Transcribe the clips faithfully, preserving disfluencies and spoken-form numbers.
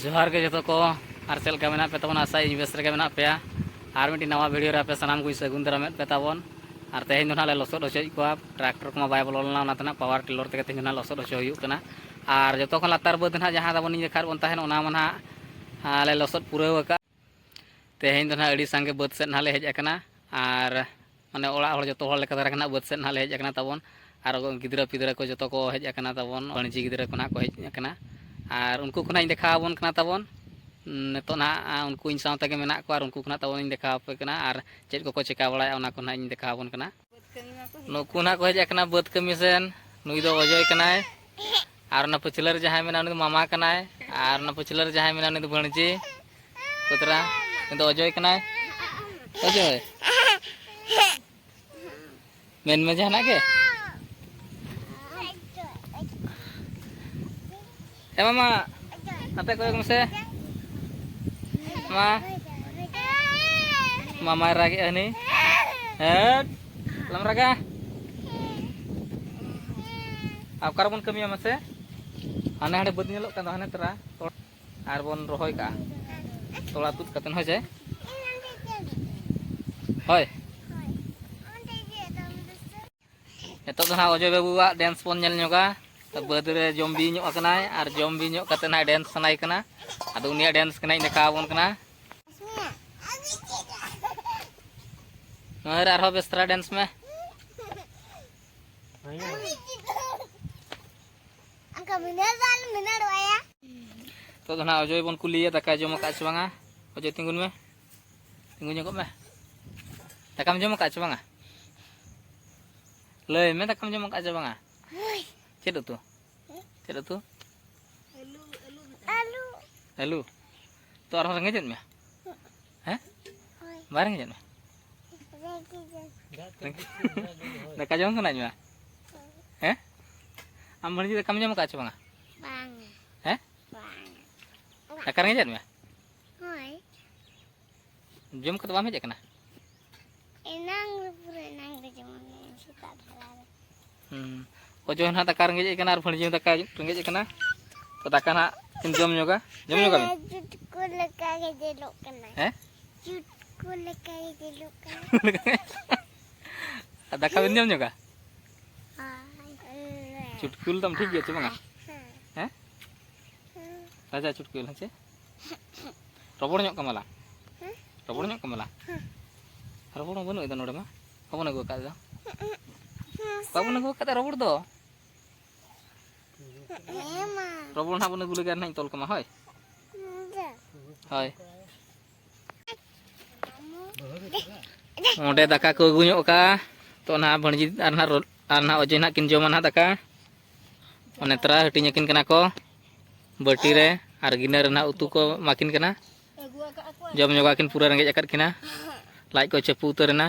ᱡᱚᱦᱟᱨ ᱜᱮ ᱡᱚᱛᱚ ᱠᱚ᱾ ᱟᱨ ᱪᱮᱫ ᱞᱮᱠᱟ ᱢᱮᱱᱟᱜ ᱯᱮ ᱛᱟᱵᱚᱱᱟ? ᱟᱥᱟᱭᱟᱹᱧ ᱵᱮᱥ ᱨᱮᱜᱮ ᱢᱮᱱᱟᱜ ᱯᱮᱭᱟ᱾ ᱟᱨ ᱢᱤᱫᱴᱤᱡ ᱱᱟᱣᱟ ᱵᱷᱤᱰᱤᱭᱳ ᱨᱮ ᱟᱯᱮ ᱥᱟᱱᱟᱢ ᱠᱚᱧ ᱥᱟᱹᱜᱩᱱ ᱫᱟᱨᱟᱢᱮᱫ ᱯᱮ ᱛᱟᱵᱚᱱ᱾ ᱟᱨ ᱛᱮᱦᱮᱧ ᱫᱚ ᱱᱟᱦᱟᱜ ᱞᱮ ᱞᱚᱥᱚᱫ ᱦᱚᱪᱚᱭᱮᱫ ᱠᱚᱣᱟ᱾ ᱴᱨᱟᱠᱴᱚᱨ ᱠᱚᱢᱟ ᱵᱟᱭ ᱵᱚᱞᱚ ᱞᱮᱱᱟ, ᱚᱱᱟᱛᱮ ᱱᱟᱦᱟᱜ ᱯᱟᱣᱟᱨ ᱴᱤᱞᱚᱨ ᱛᱮᱜᱮ ᱛᱮᱦᱮᱧ ᱫᱚ ᱱᱟᱦᱟᱜ ᱞᱚᱥᱚᱫ ᱦᱚᱪᱚ ᱦᱩᱭᱩᱜ ᱠᱟᱱᱟ᱾ ᱟᱨ ᱡᱚᱛᱚ ᱠᱷᱚᱱ ᱞᱟᱛᱟᱨ ᱵᱟᱹᱫᱽ ᱱᱟᱦᱟᱜ ᱡᱟᱦᱟᱸ ᱛᱟᱵᱚᱱ ᱤᱧ ᱫᱮᱠᱷᱟᱣᱮᱫ ᱵᱚᱱ ᱛᱟᱦᱮᱱ, ᱚᱱᱟ ᱢᱟ ᱱᱟᱦᱟᱜ, ᱟᱸ, ᱞᱮ ᱞᱚᱥᱚᱫ ᱯᱩᱨᱟᱹᱣ ᱟᱠᱟᱫ᱾ ᱛᱮᱦᱮᱧ ᱫᱚ ᱱᱟᱦᱟᱜ ᱟᱹᱰᱤ ᱥᱟᱸᱜᱮ ᱵᱟᱹᱫᱽ ᱥᱮᱫ ᱱᱟᱦᱟᱜ ᱞᱮ ᱦᱮᱡ ᱟᱠᱟᱱᱟ᱾ ᱟᱨ ᱢᱟᱱᱮ ᱚᱲᱟᱜ ᱦᱚᱲ ᱡᱚᱛᱚ ᱦᱚᱲ ᱞᱮᱠᱟ ᱫᱷᱟᱨᱟ ᱜᱮ ᱱᱟᱦᱟᱜ ᱵᱟᱹᱫᱽ ᱥᱮᱫ ᱱᱟᱦᱟᱜ ᱞᱮ ᱦᱮᱡ ᱟᱠᱟᱱᱟ ᱛᱟᱵᱚᱱ᱾ ᱟᱨ ᱜᱤᱫᱽᱨᱟᱹ ᱯᱤᱫᱽᱨᱟᱹ ᱠᱚ ᱡᱚᱛᱚ ᱠᱚ ᱦᱮᱡ ᱟᱠᱟᱱᱟ ᱛᱟᱵᱚᱱ, ᱵᱷᱟᱹᱬᱡᱤ ᱜᱤᱫᱽᱨᱟᱹ ᱠᱚ ᱱᱟᱦᱟᱜ ᱠᱚ ᱦᱮᱡ ᱟᱠᱟᱱᱟ᱾ ᱟᱨ ᱩᱱᱠᱩ ᱠᱚ ᱱᱟᱦᱟᱜ ᱤᱧ ᱫᱮᱠᱷᱟᱣ ᱟᱵᱚᱱ ᱠᱟᱱᱟ ᱛᱟᱵᱚᱱ᱾ ᱱᱤᱛᱚᱜ ᱱᱟᱦᱟᱜ, ᱟ, ᱩᱱᱠᱩ ᱤᱧ ᱥᱟᱶ ᱛᱮᱜᱮ ᱢᱮᱱᱟᱜ ᱠᱚᱣᱟ ᱟᱨ ᱩᱱᱠᱩ ᱠᱚ ᱱᱟᱦᱟᱜ ᱛᱟᱵᱚᱱ ᱤᱧ ᱫᱮᱠᱷᱟᱣ ᱟᱯᱮ ᱠᱟᱱᱟ ᱟᱨ ᱪᱮᱫ ᱠᱚᱠᱚ ᱪᱮᱠᱟ ᱵᱟᱲᱟᱭᱟ ᱚᱱᱟ ᱠᱚ ᱱᱟᱦᱟᱜ ᱤᱧ ᱫᱮᱠᱷᱟᱣ ᱟᱵᱚᱱ ᱠᱟᱱᱟ᱾ ᱱᱩᱠᱩ ᱱᱟᱦᱟᱜ ᱠᱚ ᱦᱮᱡ ᱟᱠᱟᱱᱟ ᱵᱟᱹᱫᱽ ᱠᱟᱹᱢᱤ ᱥᱮᱱ᱾ ᱱᱩᱭ ᱫᱚ ᱚᱡᱚᱭ ᱠᱟᱱᱟᱭ᱾ ᱟᱨ ᱚᱱᱟ ᱯᱟᱹᱪᱷᱞᱟᱹ ᱨᱮ ᱡᱟᱦᱟᱸᱭ ᱢᱮᱱᱟᱭᱟ ᱩᱱᱤ ᱫᱚ ᱢᱟᱢᱟ ᱠᱟᱱᱟᱭ᱾ ᱟᱨ ᱚᱱᱟ ᱯᱟᱹᱪᱷᱞᱟᱹ ᱨᱮ ᱡᱟᱦᱟᱸᱭ ᱢᱮᱱᱟᱭᱟ ᱩᱱᱤ ᱫᱚ ᱵᱷᱟᱹᱬᱡᱤ᱾ ᱯᱩᱛᱨᱟ, ᱩᱱᱤ ᱫᱚ ᱚᱡᱚᱭ ᱠᱟᱱᱟᱭ᱾ ᱚᱡᱚᱭ, ᱢᱮᱱ ᱢᱮ ᱡᱟᱦᱟᱱᱟᱜ ᱜᱮ᱾ ᱮ ᱢᱟᱢᱟ, ᱱᱟᱛᱮ ᱠᱚᱭᱚᱜ ᱢᱮᱥᱮ᱾ ᱢᱟ, ᱢᱟᱢᱟᱭ ᱨᱟᱜᱮᱜᱼᱟ ᱦᱟᱹᱱᱤ᱾ ᱦᱮᱴ, ᱟᱞᱚᱢ ᱨᱟᱜᱟ᱾ ᱟᱨ ᱚᱠᱟ ᱨᱮᱵᱚᱱ ᱠᱟᱹᱢᱤᱭᱟ ᱢᱟᱥᱮ? ᱦᱟᱱᱮ ᱦᱟᱸᱰᱮ ᱵᱟᱹᱫᱽ ᱧᱮᱞᱚᱜ ᱠᱟᱱ ᱫᱚ, ᱦᱟᱱᱮ ᱛᱚᱨᱟ᱾ ᱟᱨ ᱵᱚᱱ ᱨᱚᱦᱚᱭ ᱠᱟᱜᱼᱟ᱾ ᱛᱚᱲᱟ ᱛᱩᱫ ᱠᱟᱛᱮᱫ, ᱦᱳᱭ ᱥᱮ? ᱦᱳᱭ᱾ ᱱᱤᱛᱚᱜ ᱫᱚ ᱦᱟᱸᱜ ᱚᱡᱚᱭ ᱵᱟᱹᱵᱩᱣᱟᱜ ᱰᱮᱱᱥ ᱵᱚᱱ ᱧᱮᱞ ᱧᱚᱜᱟ᱾ ᱵᱟᱹᱫᱽ ᱨᱮ ᱡᱚᱢᱵᱤ ᱧᱚᱜ ᱟᱠᱟᱱᱟᱭ ᱟᱨ ᱡᱚᱢᱵᱤ ᱧᱚᱜ ᱠᱟᱛᱮᱫ ᱦᱟᱸᱜ ᱰᱮᱱᱥ ᱥᱟᱱᱟᱭᱮ ᱠᱟᱱᱟ᱾ ᱟᱫᱚ ᱩᱱᱤᱭᱟᱜ ᱰᱮᱱᱥ ᱜᱮ ᱱᱟᱦᱟᱜ ᱤᱧ ᱫᱮᱠᱷᱟᱣ ᱟᱵᱚᱱ ᱠᱟᱱᱟ᱾ ᱱᱚᱣᱟ ᱨᱮ ᱟᱨᱦᱚᱸ ᱵᱮᱥ ᱫᱷᱟᱨᱟ ᱰᱮᱱᱥ ᱢᱮ᱾ ᱚᱱᱠᱟ ᱢᱤᱱᱟᱹᱲ ᱫᱚ ᱟᱞᱚᱢ ᱢᱤᱱᱟᱹᱲᱚᱜᱼᱟ ᱭᱟ᱾ ᱱᱤᱛᱚᱜ ᱫᱚ ᱱᱟᱦᱟᱜ ᱚᱡᱚᱭ ᱵᱚᱱ ᱠᱩᱞᱤᱭᱮᱭᱟ, ᱫᱟᱠᱟᱭ ᱡᱚᱢ ᱟᱠᱟᱫ ᱥᱮ ᱵᱟᱝᱟ? ᱚᱡᱚᱭ, ᱛᱤᱸᱜᱩᱱ ᱢᱮ, ᱛᱤᱸᱜᱩ ᱧᱚᱜᱚᱜ ᱢᱮ᱾ ᱫᱟᱠᱟᱢ ᱡᱚᱢ ᱟᱠᱟᱫ ᱥᱮ ᱵᱟᱝᱟ? ᱞᱟᱹᱭ ᱢᱮ, ᱫᱟᱠᱟᱢ ᱡᱚᱢ ᱟᱠᱟᱫ ᱥᱮ ᱵᱟᱝᱟ? ᱦᱳᱭ᱾ ᱪᱮᱫ ᱩᱛᱩ? ᱪᱮᱫ ᱩᱛᱩ? ᱟᱹᱞᱩ, ᱟᱹᱞᱩ᱾ ᱟᱹᱞᱩ? ᱛᱚ ᱟᱨᱦᱚᱸ ᱨᱮᱸᱜᱮᱡᱮᱫ ᱢᱮᱭᱟ? ᱦᱮᱸ? ᱦᱳᱭ᱾ ᱵᱟᱭ ᱨᱮᱸᱜᱮᱡᱮᱫ ᱢᱮᱭᱟ? ᱨᱮᱸᱜᱮᱡ᱾ ᱫᱟᱠᱟ ᱡᱚᱢ ᱥᱟᱱᱟᱭᱮᱫ ᱢᱮᱭᱟ? ᱦᱮᱸ? ᱟᱢ ᱵᱷᱟᱹᱬᱡᱤ ᱫᱟᱠᱟᱢ ᱡᱚᱢ ᱟᱠᱟᱫ ᱪᱮ ᱵᱟᱝᱟ? ᱵᱟᱝᱟ᱾ ᱦᱮᱸ? ᱵᱟᱝᱟ᱾ ᱫᱟᱠᱟ ᱨᱮᱸᱜᱮᱡᱮᱫ ᱢᱮᱭᱟ? ᱦᱳᱭ᱾ ᱡᱚᱢ ᱠᱟᱛᱮ ᱵᱟᱢ ᱦᱮᱡ ᱟᱠᱟᱱᱟ? ᱮᱱᱟᱝ ᱨᱮ, ᱯᱩᱨᱟᱹ ᱮᱱᱟᱝ ᱨᱮ ᱡᱚᱢ ᱦᱩᱭ ᱮᱱᱟ, ᱥᱮᱛᱟᱜ ᱫᱷᱟᱨᱟ ᱨᱮ᱾ ᱦᱩᱸ᱾ ᱚᱡᱚᱭ ᱦᱚᱸ ᱱᱟᱦᱟᱜ ᱫᱟᱠᱟ ᱨᱮᱸᱜᱮᱡ ᱮ ᱠᱟᱱᱟ ᱟᱨ ᱵᱷᱟᱹᱬᱡᱤ ᱦᱚᱸ ᱫᱟᱠᱟ ᱨᱮᱸᱜᱮᱡ ᱮ ᱠᱟᱱᱟ᱾ ᱛᱚ ᱫᱟᱠᱟ ᱱᱟᱦᱟᱜ ᱡᱚᱢ ᱧᱚᱜᱟ? ᱡᱚᱢ ᱧᱚᱜᱟ ᱵᱤᱱ? ᱦᱮᱸ, ᱪᱩᱴᱠᱩ ᱞᱮᱠᱟ ᱜᱮ ᱧᱮᱞᱚᱜ ᱠᱟᱱᱟ᱾ ᱦᱮᱸ? ᱪᱩᱴᱠᱩ ᱞᱮᱠᱟ ᱜᱮ ᱧᱮᱞᱚᱜ ᱠᱟᱱᱟ᱾ ᱟᱨ ᱫᱟᱠᱟ ᱵᱤᱱ ᱡᱚᱢ ᱧᱚᱜᱟ? ᱦᱳᱭ᱾ ᱪᱩᱴᱠᱩᱞ ᱫᱚᱢ ᱴᱷᱤᱠ ᱜᱮᱭᱟ ᱪᱮ ᱵᱟᱝᱟ? ᱦᱮᱸ᱾ ᱦᱮᱸ? ᱦᱮᱸ᱾ ᱨᱟᱡᱟ ᱪᱩᱴᱠᱩᱞ, ᱦᱮᱸ ᱪᱮ? ᱨᱚᱵᱚᱲ ᱧᱚᱜ ᱠᱟᱢᱟᱞᱟᱝ᱾ ᱦᱮᱸ? ᱨᱚᱵᱚᱲ ᱧᱚᱜ ᱠᱟᱢᱟᱞᱟᱝ᱾ ᱦᱮᱸ᱾ ᱨᱚᱵᱚᱲ ᱢᱟ ᱵᱟᱹᱱᱩᱜ ᱮᱫᱟ ᱱᱚᱰᱮ ᱢᱟ᱾ ᱵᱟᱵᱚᱱ ᱟᱹᱜᱩ ᱟᱠᱟᱫ ᱫᱚ᱾ ᱦᱮᱸ, ᱦᱮᱸ, ᱵᱟᱵᱚᱱ ᱟᱹᱜᱩ ᱟᱠᱟᱫ ᱨᱚᱵᱚᱲ ᱫᱚ᱾ ᱦᱮᱸ ᱢᱟ᱾ ᱨᱚᱵᱚᱲ ᱱᱟᱦᱟᱜ ᱵᱚᱱ ᱟᱹᱜᱩ ᱞᱮᱜᱮ ᱟᱨ ᱱᱟᱦᱟᱜ ᱤᱧ ᱛᱚᱞ ᱠᱟᱢᱟ, ᱦᱳᱭ᱾ ᱦᱮᱸ᱾ ᱦᱳᱭ᱾ ᱚᱸᱰᱮ ᱫᱟᱠᱟ ᱠᱚ ᱟᱹᱜᱩ ᱧᱚᱜ ᱠᱟᱜᱼᱟ᱾ ᱛᱚ, ᱱᱟᱦᱟᱜ ᱵᱷᱟᱹᱬᱡᱤ ᱟᱨ ᱱᱟᱦᱟᱜ ᱨᱚ-, ᱟᱨ ᱱᱟᱦᱟᱜ ᱚᱡᱚᱭ ᱱᱟᱦᱟᱜ ᱠᱤᱱ ᱡᱚᱢᱟ ᱱᱟᱦᱟᱜ ᱫᱟᱠᱟ᱾ ᱚᱱᱮ ᱛᱨᱟ ᱦᱟᱹᱴᱤᱧ ᱟᱹᱠᱤᱱ ᱠᱟᱱᱟ ᱠᱚ᱾ ᱵᱟᱹᱴᱤ ᱨᱮ ᱟᱨ ᱜᱤᱱᱟᱹ ᱨᱮ ᱱᱟᱦᱟᱜ ᱩᱛᱩ ᱠᱚ ᱮᱢᱟ ᱠᱤᱱ ᱠᱟᱱᱟ᱾ ᱡᱚᱢ ᱧᱚᱜᱟ ᱠᱤᱱ, ᱯᱩᱨᱟᱹ ᱨᱮᱸᱜᱮᱡ ᱟᱠᱟᱫ ᱠᱤᱱᱟ᱾ ᱞᱟᱡ ᱠᱚ ᱪᱟᱯᱩ ᱩᱛᱟᱹᱨ ᱮᱱᱟ᱾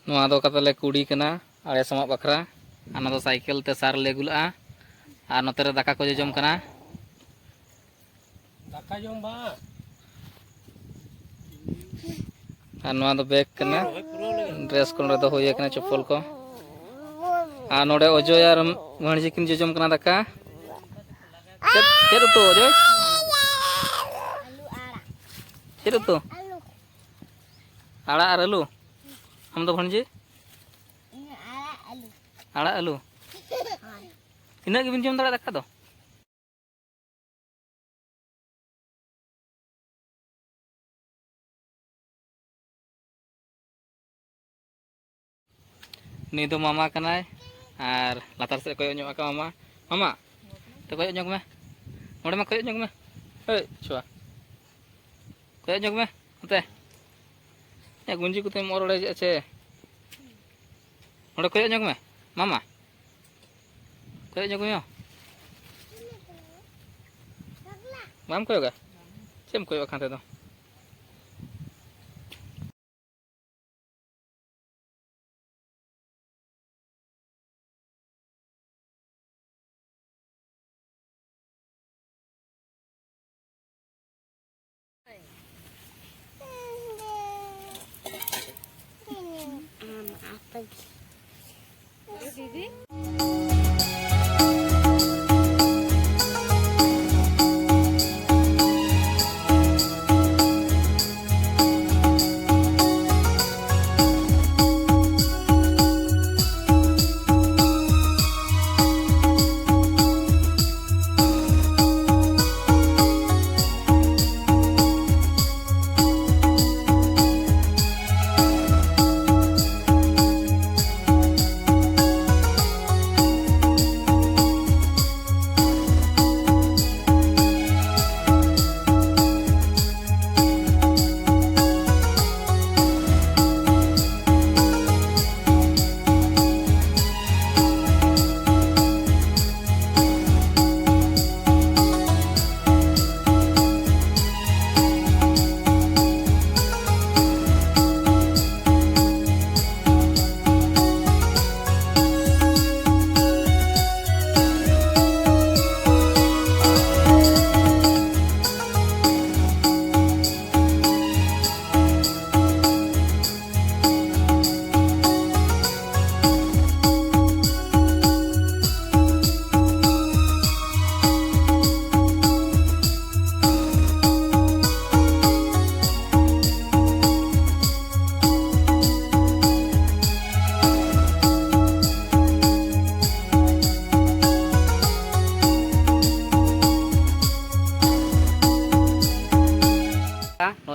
ᱱᱚᱣᱟ ᱫᱚ ᱠᱟᱛᱮ ᱞᱮ ᱠᱩᱰᱤ ᱠᱟᱱᱟ ᱟᱲᱮ ᱥᱟᱢᱟᱜ ᱵᱟᱠᱷᱨᱟ᱾ ᱟᱨ ᱱᱚᱣᱟ ᱫᱚ ᱥᱟᱭᱠᱮᱞ ᱛᱮ ᱥᱟᱨ ᱞᱮ ᱟᱹᱜᱩ ᱞᱟᱜᱼᱟ᱾ ᱟᱨ ᱱᱚᱛᱮ ᱨᱮ ᱫᱟᱠᱟ ᱠᱚ ᱡᱚᱡᱚᱢ ᱠᱟᱱᱟ᱾ ᱫᱟᱠᱟ ᱡᱚᱢ ᱵᱟᱝ᱾ ᱟᱨ ᱱᱚᱣᱟ ᱫᱚ ᱵᱮᱜᱽ ᱠᱟᱱᱟ, ᱰᱨᱮᱥ ᱠᱚ ᱱᱚᱰᱮ ᱫᱚᱦᱚ ᱦᱩᱭ ᱟᱠᱟᱱᱟ, ᱪᱚᱯᱯᱚᱞ ᱠᱚ᱾ ᱟᱨ ᱱᱚᱰᱮ ᱚᱡᱚᱭ ᱟᱨ ᱵᱷᱟᱹᱬᱡᱤ ᱠᱤᱱ ᱡᱚᱡᱚᱢ ᱠᱟᱱᱟ ᱫᱟᱠᱟ᱾ ᱪᱮᱫ, ᱪᱮᱫ ᱩᱛᱩ ᱚᱡᱚᱭ? ᱪᱮᱫ ᱩᱛᱩ? ᱟᱲᱟᱜ ᱟᱨ ᱟᱹᱞᱩ᱾ ᱟᱢ ᱫᱚ ᱵᱷᱟᱹᱬᱡᱤ? ᱤᱧ ᱟᱲᱟᱜ ᱟᱹᱞᱩ᱾ ᱟᱲᱟᱜ ᱟᱹᱞᱩ? ᱦᱳᱭ᱾ ᱤᱱᱟᱹᱜ ᱜᱮᱵᱤᱱ ᱡᱚᱢ ᱫᱟᱲᱮᱭᱟᱜᱼᱟ ᱫᱟᱠᱟ ᱫᱚ? ᱱᱩᱭ ᱫᱚ ᱢᱟᱢᱟ ᱠᱟᱱᱟᱭ ᱟᱨ ᱞᱟᱛᱟᱨ ᱥᱮᱫ ᱠᱚᱭᱚᱜ ᱧᱚᱜ ᱟᱠᱟᱫ ᱢᱟᱢᱟ᱾ ᱢᱟᱢᱟ, ᱛᱚ ᱠᱚᱭᱚᱜ ᱧᱚᱜ ᱢᱮ, ᱱᱚᱰᱮ ᱢᱟ ᱠᱚᱭᱚᱜ ᱧᱚᱜ ᱢᱮ᱾ ᱦᱮᱭ ᱪᱷᱩᱣᱟ, ᱠᱚᱭᱚᱜ ᱧᱚᱜ ᱢᱮ ᱚᱱᱛᱮ᱾ ᱤᱧᱟᱹᱜ ᱜᱩᱸᱡᱤ ᱠᱚᱛᱮᱢ ᱚᱨ ᱚᱲᱮᱡᱮᱜᱼᱟ ᱪᱮ? ᱱᱚᱰᱮ ᱠᱚᱭᱚᱜ ᱧᱚᱜ ᱢᱮ ᱢᱟᱢᱟ, ᱠᱚᱭᱚᱜ ᱧᱚᱜ ᱢᱮ᱾ ᱵᱟᱢ ᱠᱚᱭᱚᱜᱟ? ᱪᱮᱫ ᱮᱢ ᱠᱚᱭᱚᱜ ᱠᱟᱱ ᱛᱮᱫᱚ?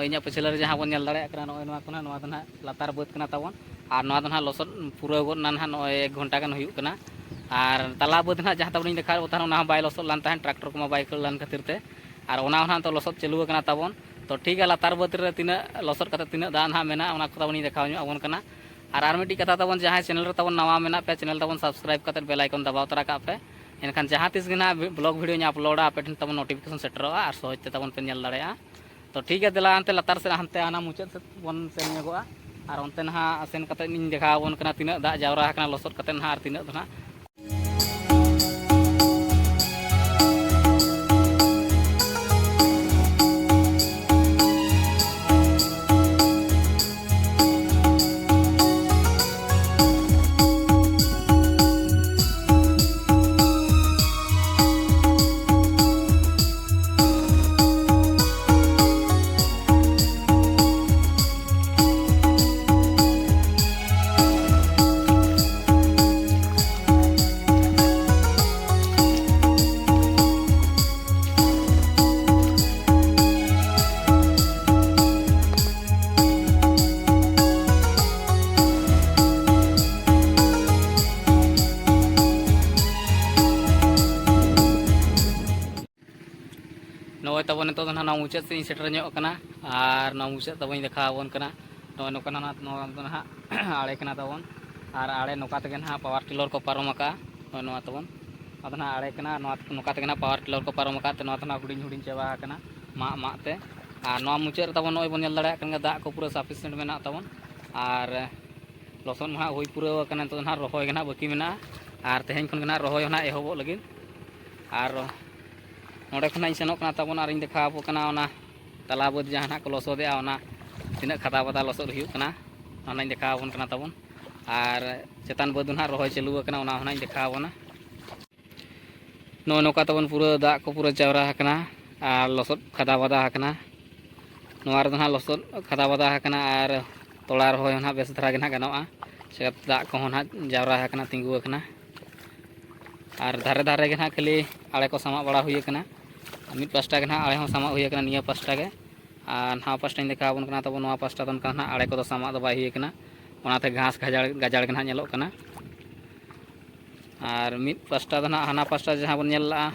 ᱤᱧᱟᱹᱜ ᱯᱟᱹᱪᱷᱞᱟᱹ ᱨᱮ ᱡᱟᱦᱟᱸ ᱵᱚᱱ ᱧᱮᱞ ᱫᱟᱲᱮᱭᱟᱜ ᱠᱟᱱᱟ, ᱱᱚᱜᱼᱚᱭ ᱱᱚᱣᱟ ᱠᱚ ᱱᱟᱦᱟᱜ, ᱱᱚᱣᱟ ᱫᱚ ᱱᱟᱦᱟᱜ ᱞᱟᱛᱟᱨ ᱵᱟᱹᱫᱽ ᱠᱟᱱᱟ ᱛᱟᱵᱚᱱ᱾ ᱟᱨ ᱱᱚᱣᱟ ᱫᱚ ᱱᱟᱦᱟᱜ ᱞᱚᱥᱚᱫ ᱯᱩᱨᱟᱹᱣ ᱜᱚᱫ ᱮᱱᱟ ᱱᱟᱦᱟᱜ, ᱱᱚᱜᱼᱚᱭ ᱮᱠ ᱜᱷᱚᱱᱴᱟ ᱜᱟᱱ ᱦᱩᱭᱩᱜ ᱠᱟᱱᱟ᱾ ᱟᱨ ᱛᱟᱞᱟ ᱵᱟᱹᱫᱽ ᱱᱟᱦᱟᱜ ᱡᱟᱦᱟᱸ ᱛᱟᱵᱚᱱ ᱤᱧ ᱫᱮᱠᱷᱟᱣ ᱠᱚ ᱛᱟᱦᱮᱱ, ᱚᱱᱟ ᱦᱚᱸ ᱵᱟᱭ ᱞᱚᱥᱚᱫ ᱞᱮᱱ ᱛᱟᱦᱮᱸᱫ, ᱴᱨᱟᱠᱴᱚᱨ ᱠᱚᱢᱟ ᱵᱟᱭ ᱠᱷᱟᱹᱲ ᱞᱮᱱ ᱠᱷᱟᱹᱛᱤᱨ ᱛᱮ᱾ ᱟᱨ ᱚᱱᱟ ᱦᱚᱸ ᱱᱟᱦᱟᱜ ᱱᱤᱛᱚᱜ ᱞᱚᱥᱚᱫ ᱪᱟᱹᱞᱩ ᱟᱠᱟᱱᱟ ᱛᱟᱵᱚᱱ᱾ ᱛᱚ ᱴᱷᱤᱠ ᱜᱮᱭᱟ, ᱞᱟᱛᱟᱨ ᱵᱟᱹᱫᱽ ᱨᱮ ᱛᱤᱱᱟᱹᱜ ᱞᱚᱥᱚᱫ ᱠᱟᱛᱮ ᱛᱤᱱᱟᱹᱜ ᱫᱟᱜ ᱱᱟᱦᱟᱜ ᱢᱮᱱᱟᱜᱼᱟ, ᱚᱱᱟ ᱠᱚ ᱛᱟᱵᱚᱱ ᱤᱧ ᱫᱮᱠᱷᱟᱣ ᱧᱚᱜ ᱟᱵᱚᱱ ᱠᱟᱱᱟ᱾ ᱟᱨ ᱟᱨ ᱢᱤᱫᱴᱤᱡ ᱠᱟᱛᱷᱟ ᱛᱟᱵᱚᱱ, ᱡᱟᱦᱟᱸᱭ ᱪᱮᱱᱮᱞ ᱨᱮ ᱛᱟᱵᱚᱱ ᱱᱟᱣᱟ ᱢᱮᱱᱟᱜ ᱯᱮ, ᱪᱮᱱᱮᱞ ᱛᱟᱵᱚᱱ ᱥᱟᱵᱥᱠᱨᱟᱭᱤᱵ ᱠᱟᱛᱮ ᱵᱮᱞ ᱟᱭᱠᱚᱱ ᱫᱟᱵᱟᱣ ᱛᱚᱨᱟ ᱠᱟᱜ ᱯᱮ᱾ ᱮᱱᱠᱷᱟᱱ ᱡᱟᱦᱟᱸ ᱛᱤᱥ ᱜᱮ ᱱᱟᱦᱟᱜ ᱵᱷᱞᱚᱜ ᱵᱷᱤᱰᱤᱭᱳᱧ ᱟᱯᱞᱳᱰᱟ, ᱟᱯᱮ ᱴᱷᱮᱱ ᱛᱟᱵᱚᱱ ᱱᱳᱴᱤᱯᱷᱤᱠᱮᱥᱚᱱ ᱥᱮᱴᱮᱨᱚᱜᱼᱟ ᱟᱨ ᱥᱚᱦᱚᱡᱽ ᱛᱮ ᱛᱟᱵᱚᱱ ᱯᱮ ᱧᱮᱞ ᱫᱟᱲᱮᱭᱟᱜᱼᱟ᱾ ᱛᱚ ᱴᱷᱤᱠ ᱜᱮᱭᱟ, ᱫᱮᱞᱟ ᱦᱟᱱᱛᱮ ᱞᱟᱛᱟᱨ ᱥᱮᱫ, ᱦᱟᱱᱛᱮ ᱦᱟᱱᱟ ᱢᱩᱪᱟᱹᱫ ᱥᱮᱫ ᱵᱚᱱ ᱥᱮᱱ ᱧᱚᱜᱚᱜᱼᱟ᱾ ᱟᱨ ᱚᱱᱛᱮ ᱱᱟᱦᱟᱜ ᱥᱮᱱ ᱠᱟᱛᱮ ᱤᱧ ᱫᱮᱠᱷᱟᱣ ᱟᱵᱚᱱ ᱠᱟᱱᱟ ᱛᱤᱱᱟᱹᱜ ᱫᱟᱜ ᱡᱟᱣᱨᱟ ᱟᱠᱟᱱᱟ ᱞᱚᱥᱚᱫ ᱠᱟᱛᱮ ᱱᱟᱦᱟᱜ, ᱟᱨ ᱛᱤᱱᱟᱹᱜ ᱫᱚ ᱱᱟᱦᱟᱜ᱾ ᱱᱚᱜᱼᱚᱭ ᱛᱟᱵᱚᱱ ᱱᱤᱛᱚᱜ ᱫᱚ ᱱᱟᱦᱟᱜ ᱱᱚᱣᱟ ᱢᱩᱪᱟᱹᱫ ᱥᱮᱫ ᱤᱧ ᱥᱮᱴᱮᱨ ᱧᱚᱜ ᱟᱠᱟᱱᱟ᱾ ᱟᱨ ᱱᱚᱣᱟ ᱢᱩᱪᱟᱹᱫ ᱛᱟᱵᱚᱱ ᱤᱧ ᱫᱮᱠᱷᱟᱣ ᱟᱵᱚᱱ ᱠᱟᱱᱟ᱾ ᱱᱚᱜᱼᱚᱭ ᱱᱚᱝᱠᱟ ᱱᱟᱦᱟᱜ, ᱱᱚᱣᱟ ᱫᱚ ᱱᱟᱦᱟᱜ ᱟᱲᱮ ᱠᱟᱱᱟ ᱛᱟᱵᱚᱱ᱾ ᱟᱨ ᱟᱲᱮ ᱱᱚᱝᱠᱟ ᱛᱮᱜᱮ ᱱᱟᱦᱟᱜ ᱯᱟᱣᱟᱨ ᱴᱤᱞᱟᱨ ᱠᱚ ᱯᱟᱨᱚᱢ ᱟᱠᱟᱜᱼᱟ᱾ ᱱᱚᱜᱼᱚᱭ ᱱᱚᱣᱟ ᱛᱟᱵᱚᱱ, ᱟᱫᱚ ᱱᱟᱦᱟᱜ ᱟᱲᱮ ᱠᱟᱱᱟ, ᱱᱚᱣᱟ, ᱱᱚᱝᱠᱟ ᱛᱮᱜᱮ ᱱᱟᱦᱟᱜ ᱯᱟᱣᱟᱨ ᱴᱤᱞᱟᱨ ᱠᱚ ᱯᱟᱨᱚᱢ ᱟᱠᱟᱫ ᱛᱮ ᱱᱚᱣᱟ ᱫᱚ ᱱᱟᱦᱟᱜ ᱦᱩᱰᱤᱧ ᱦᱩᱰᱤᱧ ᱪᱟᱵᱟ ᱟᱠᱟᱱᱟ ᱢᱟᱜ ᱢᱟᱜ ᱛᱮ᱾ ᱟᱨ ᱱᱚᱣᱟ ᱢᱩᱪᱟᱹᱫ ᱨᱮ ᱛᱟᱵᱚᱱ ᱱᱚᱜᱼᱚᱭ ᱵᱚᱱ ᱧᱮᱞ ᱫᱟᱲᱮᱭᱟᱜ ᱠᱟᱱ ᱜᱮᱭᱟ, ᱫᱟᱜ ᱠᱚ ᱯᱩᱨᱟᱹ ᱥᱟᱯᱷᱤᱥᱤᱭᱮᱱᱴ ᱢᱮᱱᱟᱜ ᱛᱟᱵᱚᱱ᱾ ᱟᱨ ᱞᱚᱥᱚᱫ ᱢᱟ ᱦᱟᱸᱜ ᱦᱩᱭ ᱯᱩᱨᱟᱹᱣ ᱟᱠᱟᱱᱟ, ᱱᱤᱛᱚᱜ ᱫᱚ ᱱᱟᱦᱟᱜ ᱨᱚᱦᱚᱭ ᱜᱮ ᱱᱟᱦᱟᱜ ᱵᱟᱹᱠᱤ ᱢᱮᱱᱟᱜᱼᱟ᱾ ᱟᱨ ᱛᱮᱦᱮᱧ ᱠᱷᱚᱱ ᱜᱮ ᱱᱟᱦᱟᱜ ᱨᱚᱦᱚᱭ ᱦᱚᱸ ᱱᱟᱦᱟᱜ ᱮᱦᱚᱵᱚᱜ ᱞᱟᱹᱜᱤᱫ᱾ ᱟᱨ ᱱᱚᱸᱰᱮ ᱠᱷᱚᱱᱟᱜ ᱤᱧ ᱥᱮᱱᱚᱜ ᱠᱟᱱᱟ ᱛᱟᱵᱚᱱ ᱟᱨᱤᱧ ᱫᱮᱠᱷᱟᱣ ᱟᱵᱚ ᱠᱟᱱᱟ ᱚᱱᱟ ᱛᱟᱞᱟ ᱵᱟᱹᱫᱽ ᱡᱟᱦᱟᱸ ᱱᱟᱦᱟᱜ ᱠᱚ ᱞᱚᱥᱚᱫᱮᱜᱼᱟ, ᱚᱱᱟ ᱛᱤᱱᱟᱹᱜ ᱠᱷᱟᱫᱟ ᱵᱟᱫᱟ ᱞᱚᱥᱚᱫ ᱦᱩᱭᱩᱜ ᱠᱟᱱᱟ, ᱚᱱᱟ ᱱᱟᱦᱟᱜ ᱤᱧ ᱫᱮᱠᱷᱟᱣ ᱟᱵᱚᱱ ᱠᱟᱱᱟ ᱛᱟᱵᱚᱱ᱾ ᱟᱨ ᱪᱮᱛᱟᱱ ᱵᱟᱹᱫᱽ ᱫᱚ ᱱᱟᱦᱟᱜ ᱨᱚᱦᱚᱭ ᱪᱟᱹᱞᱩ ᱟᱠᱟᱱᱟ, ᱚᱱᱟ ᱦᱚᱸ ᱱᱟᱦᱟᱜ ᱤᱧ ᱫᱮᱠᱷᱟᱣ ᱟᱵᱚᱱᱟ᱾ ᱱᱚᱜᱼᱚᱭ ᱱᱚᱝᱠᱟ ᱛᱟᱵᱚᱱ ᱯᱩᱨᱟᱹ ᱫᱟᱜ ᱠᱚ ᱯᱩᱨᱟᱹ ᱡᱟᱣᱨᱟ ᱟᱠᱟᱱᱟ ᱟᱨ ᱞᱚᱥᱚᱫ ᱠᱷᱟᱫᱟ ᱵᱟᱫᱟ ᱟᱠᱟᱱᱟ᱾ ᱱᱚᱣᱟ ᱨᱮᱫᱚ ᱱᱟᱦᱟᱜ ᱞᱚᱥᱚᱫ ᱠᱷᱟᱫᱟ ᱵᱟᱫᱟ ᱟᱠᱟᱱᱟ ᱟᱨ ᱛᱚᱞᱟ ᱨᱚᱦᱚᱭ ᱦᱚᱸ ᱱᱟᱦᱟᱜ ᱵᱮᱥ ᱫᱷᱟᱨᱟ ᱜᱮ ᱱᱟᱦᱟᱜ ᱜᱟᱱᱚᱜᱼᱟ᱾ ᱪᱮᱠᱟᱛᱮ ᱫᱟᱜ ᱠᱚᱦᱚᱸ ᱱᱟᱦᱟᱜ ᱡᱟᱣᱨᱟ ᱟᱠᱟᱱᱟ, ᱛᱤᱸᱜᱩ ᱟᱠᱟᱱᱟ᱾ ᱟᱨ ᱫᱷᱟᱨᱮ ᱫᱷᱟᱨᱮ ᱜᱮ ᱱᱟᱦᱟᱜ ᱠᱷᱟᱹᱞᱤ ᱟᱲᱮ ᱠᱚ ᱥᱟᱢᱟᱜ ᱵᱟᱲᱟ ᱦᱩᱭ ᱟᱠᱟᱱᱟ᱾ ᱟᱨ ᱢᱤᱫ ᱯᱟᱥᱴᱟ ᱜᱮ ᱱᱟᱦᱟᱜ ᱟᱲᱮ ᱦᱚᱸ ᱥᱟᱢᱟᱜ ᱦᱩᱭ ᱟᱠᱟᱱᱟ ᱱᱤᱭᱟᱹ ᱯᱟᱥᱴᱟ ᱜᱮ᱾ ᱟᱨ ᱱᱚᱣᱟ ᱯᱟᱥᱴᱟᱧ ᱫᱮᱠᱷᱟᱣ ᱟᱵᱚᱱ ᱠᱟᱱᱟ ᱛᱟᱵᱚᱱ, ᱱᱚᱣᱟ ᱯᱟᱥᱴᱟ ᱫᱚ ᱚᱱᱠᱟ ᱱᱟᱦᱟᱜ ᱟᱲᱮ ᱠᱚᱫᱚ ᱥᱟᱢᱟᱜ ᱫᱚ ᱵᱟᱭ ᱦᱩᱭ ᱟᱠᱟᱱᱟ, ᱚᱱᱟᱛᱮ ᱜᱷᱟᱥ ᱜᱟᱡᱟᱲ, ᱜᱟᱡᱟᱲ ᱜᱮ ᱱᱟᱦᱟᱜ ᱧᱮᱞᱚᱜ ᱠᱟᱱᱟ᱾ ᱟᱨ ᱢᱤᱫ ᱯᱟᱥᱴᱟ ᱫᱚ ᱱᱟᱦᱟᱜ, ᱦᱟᱱᱟ ᱯᱟᱥᱴᱟ ᱡᱟᱦᱟᱸ ᱵᱚᱱ ᱧᱮᱞ ᱞᱟᱜᱼᱟ,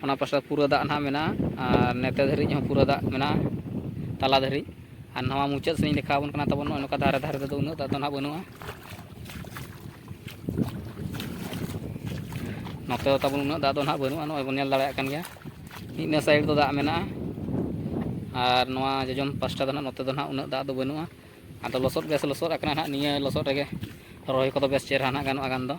ᱚᱱᱟ ᱯᱟᱥᱴᱟ ᱯᱩᱨᱟᱹ ᱫᱟᱜ ᱱᱟᱦᱟᱜ ᱢᱮᱱᱟᱜᱼᱟ, ᱟᱨ ᱱᱚᱛᱮ ᱫᱷᱟᱹᱨᱤᱡ ᱦᱚᱸ ᱯᱩᱨᱟᱹ ᱫᱟᱜ ᱢᱮᱱᱟᱜᱼᱟ, ᱛᱟᱞᱟ ᱫᱷᱟᱹᱨᱤᱡ᱾ ᱟᱨ ᱱᱚᱣᱟ ᱢᱩᱪᱟᱹᱫ ᱥᱮᱫ ᱤᱧ ᱫᱮᱠᱷᱟᱣ ᱟᱵᱚᱱ ᱠᱟᱱᱟ ᱛᱟᱵᱚᱱ, ᱱᱚᱜᱼᱚᱭ ᱱᱚᱝᱠᱟ ᱫᱷᱟᱨᱮ ᱫᱷᱟᱨᱮ ᱛᱮᱫᱚ ᱩᱱᱟᱹᱜ ᱫᱟᱜ ᱫᱚ ᱱᱟᱦᱟᱜ ᱵᱟᱹᱱᱩᱜᱼᱟ᱾ ᱱᱚᱛᱮ ᱫᱚ ᱛᱟᱵᱚᱱ ᱩᱱᱟᱹᱜ ᱫᱟᱜ ᱫᱚ ᱱᱟᱦᱟᱜ ᱵᱟᱹᱱᱩᱜᱼᱟ, ᱱᱚᱜᱼᱚᱭ ᱵᱚᱱ ᱧᱮᱞ ᱫᱟᱲᱮᱭᱟᱜ ᱠᱟᱱ ᱜᱮᱭᱟ, ᱢᱤᱫ ᱱᱟ ᱥᱟᱭᱤᱰ ᱫᱚ ᱫᱟᱜ ᱢᱮᱱᱟᱜᱼᱟ᱾ ᱟᱨ ᱱᱚᱣᱟ ᱡᱚᱡᱚᱢ ᱯᱟᱥᱴᱟ ᱫᱚ ᱱᱟᱦᱟᱜ, ᱱᱚᱛᱮ ᱫᱚ ᱱᱟᱦᱟᱜ ᱩᱱᱟᱹᱜ ᱫᱟᱜ ᱫᱚ ᱵᱟᱹᱱᱩᱜᱼᱟ᱾ ᱟᱫᱚ ᱞᱚᱥᱚᱫ ᱵᱮᱥ ᱞᱚᱥᱚᱫ ᱟᱠᱟᱱᱟ ᱱᱟᱦᱟᱜ, ᱱᱤᱭᱟᱹ ᱞᱚᱥᱚᱫ ᱨᱮᱜᱮ ᱨᱚᱦᱚᱭ ᱠᱚᱫᱚ ᱵᱮᱥ ᱪᱮᱦᱨᱟ ᱱᱟᱦᱟᱜ ᱜᱟᱱᱚᱜᱼᱟ ᱜᱟᱱ ᱫᱚ᱾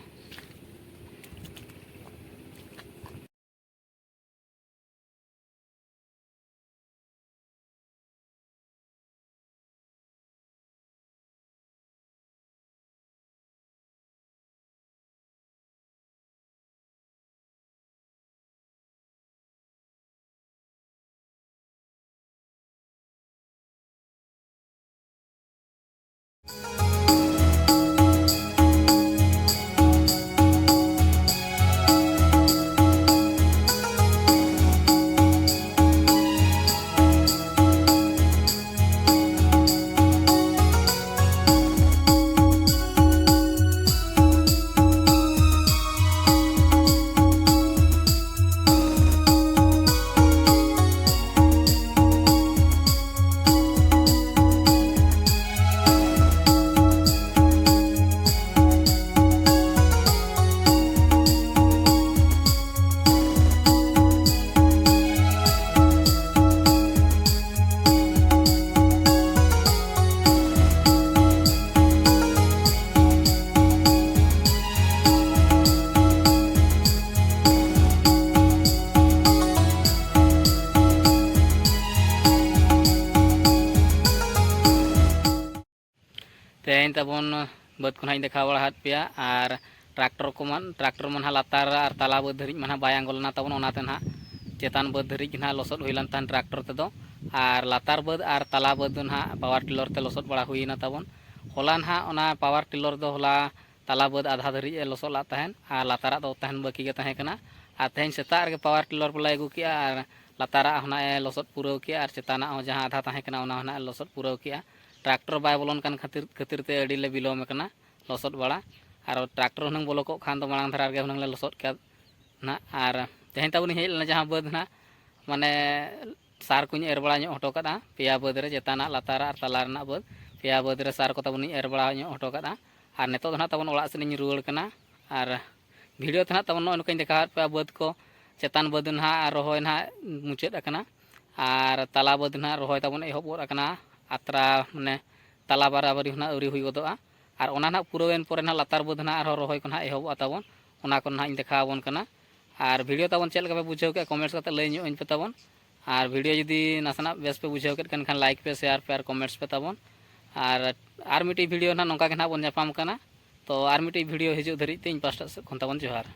ᱛᱮᱦᱮᱧ ᱛᱟᱵᱚᱱ ᱵᱟᱹᱫᱽ ᱠᱚ ᱱᱟᱦᱟᱜ ᱤᱧ ᱫᱮᱠᱷᱟᱣ ᱵᱟᱲᱟ ᱟᱫ ᱯᱮᱭᱟ, ᱟᱨ ᱴᱨᱟᱠᱴᱚᱨ ᱠᱚᱢᱟ, ᱴᱨᱟᱠᱴᱚᱨ ᱢᱟ ᱱᱟᱦᱟᱜ ᱞᱟᱛᱟᱨ ᱟᱨ ᱛᱟᱞᱟ ᱵᱟᱹᱫᱽ ᱫᱷᱟᱹᱨᱤᱡ ᱢᱟ ᱱᱟᱦᱟᱜ ᱵᱟᱭ ᱟᱬᱜᱚ ᱞᱮᱱᱟ ᱛᱟᱵᱚᱱ, ᱚᱱᱟᱛᱮ ᱱᱟᱦᱟᱜ ᱪᱮᱛᱟᱱ ᱵᱟᱹᱫᱽ ᱫᱷᱟᱹᱨᱤᱡ ᱜᱮ ᱱᱟᱦᱟᱜ ᱞᱚᱥᱚᱫ ᱦᱩᱭ ᱞᱮᱱ ᱛᱟᱦᱮᱸᱫ ᱴᱨᱟᱠᱴᱚᱨ ᱛᱮᱫᱚ, ᱟᱨ ᱞᱟᱛᱟᱨ ᱵᱟᱹᱫᱽ ᱟᱨ ᱛᱟᱞᱟ ᱵᱟᱹᱫᱽ ᱫᱚ ᱱᱟᱦᱟᱜ ᱯᱟᱣᱟᱨ ᱴᱤᱞᱚᱨ ᱛᱮ ᱞᱚᱥᱚᱫ ᱵᱟᱲᱟ ᱦᱩᱭᱮᱱᱟ ᱛᱟᱵᱚᱱ᱾ ᱦᱚᱞᱟ ᱱᱟᱦᱟᱜ ᱚᱱᱟ ᱯᱟᱣᱟᱨ ᱴᱤᱞᱚᱨ ᱫᱚ ᱦᱚᱞᱟ ᱛᱟᱞᱟ ᱵᱟᱹᱫᱽ ᱟᱫᱷᱟ ᱫᱷᱟᱹᱨᱤᱡ ᱮ ᱞᱚᱥᱚᱫ ᱞᱟᱫ ᱛᱟᱦᱮᱸᱫ, ᱟᱨ ᱞᱟᱛᱟᱨᱟᱜ ᱫᱚ ᱛᱟᱦᱮᱱ ᱵᱟᱹᱠᱤ ᱜᱮ ᱛᱟᱦᱮᱸ ᱠᱟᱱᱟ᱾ ᱟᱨ ᱛᱮᱦᱮᱧ ᱥᱮᱛᱟᱜ ᱨᱮᱜᱮ ᱯᱟᱣᱟᱨ ᱴᱤᱞᱚᱨ ᱵᱟᱞᱟᱭ ᱟᱹᱜᱩ ᱠᱮᱜᱼᱟ, ᱟᱨ ᱞᱟᱛᱟᱨᱟᱜ ᱦᱚᱸ ᱱᱟᱜ ᱮ ᱞᱚᱥᱚᱫ ᱯᱩᱨᱟᱹᱣ ᱠᱮᱜᱼᱟ ᱟᱨ ᱪᱮᱛᱟᱱᱟᱜ ᱦᱚᱸ ᱡᱟᱦᱟᱸ ᱟᱫᱷᱟ ᱛᱟᱦᱮᱸ ᱠᱟᱱᱟ ᱚᱱᱟ ᱦᱚᱸ ᱱᱟᱜ ᱮ ᱞᱚᱥᱚᱫ ᱯᱩᱨᱟᱹᱣ ᱠᱮᱜᱼᱟ᱾ ᱴᱨᱟᱠᱴᱚᱨ ᱵᱟᱭ ᱵᱚᱞᱚᱱ ᱠᱟᱱ ᱠᱷᱟᱹᱛᱤᱨ, ᱠᱷᱟᱹᱛᱤᱨ ᱛᱮ ᱟᱹᱰᱤ ᱞᱮ ᱵᱤᱞᱚᱢ ᱟᱠᱟᱱᱟ ᱞᱚᱥᱚᱫ ᱵᱟᱲᱟ᱾ ᱟᱨ ᱴᱨᱟᱠᱴᱚᱨ ᱦᱩᱱᱟᱹᱝ ᱵᱚᱞᱚ ᱠᱚᱜ ᱠᱷᱟᱱ ᱫᱚ ᱢᱟᱲᱟᱝ ᱫᱷᱟᱨᱟ ᱨᱮᱜᱮ ᱦᱩᱱᱟᱹᱝ ᱞᱮ ᱞᱚᱥᱚᱫ ᱠᱮᱫ ᱱᱟᱜ᱾ ᱟᱨ ᱛᱮᱦᱮᱧ ᱛᱟᱵᱚᱱ ᱤᱧ ᱦᱮᱡ ᱞᱮᱱᱟ ᱡᱟᱦᱟᱸ ᱵᱟᱹᱫᱽ ᱱᱟᱜ, ᱢᱟᱱᱮ ᱥᱟᱨ ᱠᱚᱧ ᱮᱨ ᱵᱟᱲᱟ ᱧᱚᱜ ᱦᱚᱴᱚ ᱠᱟᱫᱟ ᱯᱮᱭᱟ ᱵᱟᱹᱫᱽ ᱨᱮ, ᱪᱮᱛᱟᱱᱟᱜ, ᱞᱟᱛᱟᱨᱟᱜ ᱟᱨ ᱛᱟᱞᱟ ᱨᱮᱱᱟᱜ ᱵᱟᱹᱫᱽ᱾ ᱯᱮᱭᱟ ᱵᱟᱹᱫᱽ ᱨᱮ ᱥᱟᱨ ᱠᱚ ᱛᱟᱵᱚᱱᱤᱧ ᱮᱨ ᱵᱟᱲᱟ ᱧᱚᱜ ᱦᱚᱴᱚ ᱠᱟᱫᱟ᱾ ᱟᱨ ᱱᱤᱛᱚᱜ ᱫᱚ ᱱᱟᱜ ᱛᱟᱵᱚᱱ ᱚᱲᱟᱜ ᱥᱮᱫ ᱤᱧ ᱨᱩᱣᱟᱹᱲ ᱠᱟᱱᱟ᱾ ᱟᱨ ᱵᱷᱤᱰᱤᱭᱳ ᱛᱮ ᱱᱟᱜ ᱛᱟᱵᱚᱱ ᱱᱚᱜᱼᱚᱭ ᱱᱚᱝᱠᱟᱧ ᱫᱮᱠᱷᱟᱣᱟᱫ ᱯᱮᱭᱟ ᱵᱟᱹᱫᱽ ᱠᱚ, ᱪᱮᱛᱟᱱ ᱵᱟᱹᱫᱽ ᱱᱟᱜ ᱨᱚᱦᱚᱭ ᱱᱟᱜ ᱢᱩᱪᱟᱹᱫ ᱟᱠᱟᱱᱟ᱾ ᱟᱨ ᱛᱟᱞᱟ ᱵᱟᱹᱫᱽ ᱱᱟᱜ ᱨᱚᱦᱚᱭ ᱛᱟᱵᱚᱱ ᱮᱦᱚᱵ ᱜᱚᱫ ᱟᱠᱟᱱᱟ, ᱟᱛᱨᱟ ᱢᱟᱱᱮ ᱛᱟᱞᱟ ᱵᱟᱨᱟᱵᱟᱨᱤ ᱦᱚᱸ ᱱᱟᱜ ᱟᱹᱣᱨᱤ ᱦᱩᱭ ᱜᱚᱫᱚᱜᱼᱟ᱾ ᱟᱨ ᱚᱱᱟ ᱱᱟᱜ ᱯᱩᱨᱟᱹᱣᱮᱱ ᱯᱚᱨᱮ ᱱᱟᱜ ᱞᱟᱛᱟᱨ ᱵᱟᱹᱫᱽ ᱱᱟᱜ ᱟᱨᱦᱚᱸ ᱨᱚᱦᱚᱭ ᱠᱚ ᱱᱟᱜ ᱮᱦᱚᱵᱚᱜᱼᱟ ᱛᱟᱵᱚᱱ, ᱚᱱᱟ ᱠᱚ ᱱᱟᱜ ᱤᱧ ᱫᱮᱠᱷᱟᱣ ᱟᱵᱚᱱ ᱠᱟᱱᱟ᱾ ᱟᱨ ᱵᱷᱤᱰᱤᱭᱳ ᱛᱟᱵᱚᱱ ᱪᱮᱫ ᱞᱮᱠᱟ ᱯᱮ ᱵᱩᱡᱷᱟᱹᱣ ᱠᱮᱫᱼᱟ, ᱠᱚᱢᱮᱱᱴᱥ ᱠᱟᱛᱮ ᱞᱟᱹᱭ ᱧᱚᱜ ᱟᱹᱧ ᱯᱮ ᱛᱟᱵᱚᱱ᱾ ᱟᱨ ᱵᱷᱤᱰᱤᱭᱳ ᱡᱩᱫᱤ ᱱᱟᱥᱮᱱᱟᱜ ᱵᱮᱥ ᱯᱮ ᱵᱩᱡᱷᱟᱹᱣ ᱠᱮᱫ ᱠᱷᱟᱱ, ᱠᱷᱟᱱ ᱞᱟᱭᱤᱠ ᱯᱮ, ᱥᱮᱭᱟᱨ ᱯᱮ ᱟᱨ ᱠᱚᱢᱮᱱᱴᱥ ᱯᱮ ᱛᱟᱵᱚᱱ᱾ ᱟᱨ ᱟᱨ ᱢᱤᱫᱴᱤᱡ ᱵᱷᱤᱰᱤᱭᱳ ᱱᱟᱜ ᱱᱚᱝᱠᱟ ᱜᱮ ᱱᱟᱜ ᱵᱚᱱ ᱧᱟᱯᱟᱢ ᱠᱟᱱᱟ᱾ ᱛᱚ ᱟᱨ ᱢᱤᱫᱴᱤᱡ ᱵᱷᱤᱰᱤᱭᱳ ᱦᱤᱡᱩᱜ ᱫᱷᱟᱹᱨᱤᱡ ᱛᱮ ᱤᱧ ᱯᱟᱥᱴᱟ ᱥᱮᱫ ᱠᱷᱚᱱ ᱛᱟᱵᱚᱱ ᱡᱚᱦᱟᱨ᱾